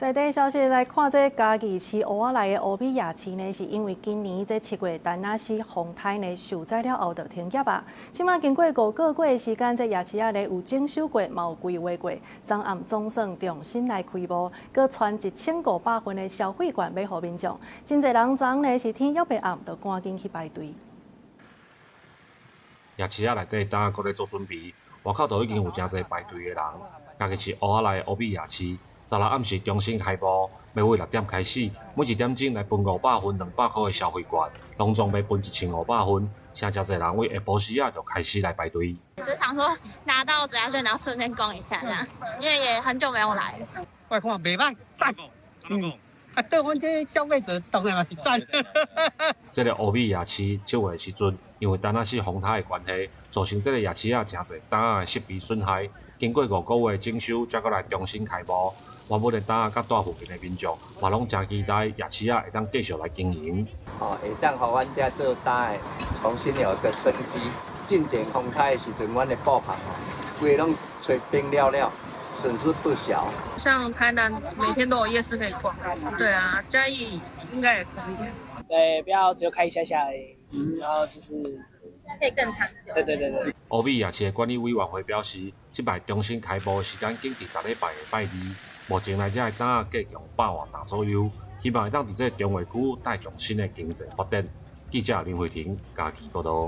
在地消息來看，這嘉義市湖仔內的烏米夜市呢，是因為今年這7月田納西風颱呢受災了後就停業啊。這馬經過5個月的時間，這夜市仔呢有整修過，嘛有規劃過，昨暗總算重新來開幕，閣傳1500份的消費券欲予民眾。真濟人昨昏呢是天猶未暗，就趕緊去排隊。夜市仔內底擔仔閣咧做準備，外口就已經有誠濟排隊的人。嘉義市湖仔內烏米夜市，昨昏暗時重新開幕，欲對6點開始，每一點鐘來分500份200箍的消費券，攏總欲分1500份，誠濟人對下晡時仔就開始來排隊。就想說拿到折價券，然後順便逛一下，這樣，因為也很久沒有來了。我看袂䆀，讚。啊，對阮這消費者當然嘛是讚。這个烏米夜市7月的時陣，因為田納西風颱的關係，造成這个夜市仔誠濟擔仔的設備損害。經過5個月整修，才閣來重新開幕。原本的擔仔佮蹛附近的民眾，嘛攏誠期待夜市仔會當繼續來經營。哦，會當予阮遮做擔的重新有一個生機。進前風颱的時陣，阮的布棚哦，規攏吹崩了了，損失不小。像台南每天都有夜市可以逛，對啊，嘉義應該也可以。對，不要只有開一下下而已，然後就是可以更長久。對對對對。烏米夜市的管理委員會表示，這擺重新開幕的時間緊佇逐禮拜的拜二。目前來遮的擔仔計共100外擔左右，希望會當佇這个重劃區帶動新的經濟發展。記者林慧婷嘉義報導。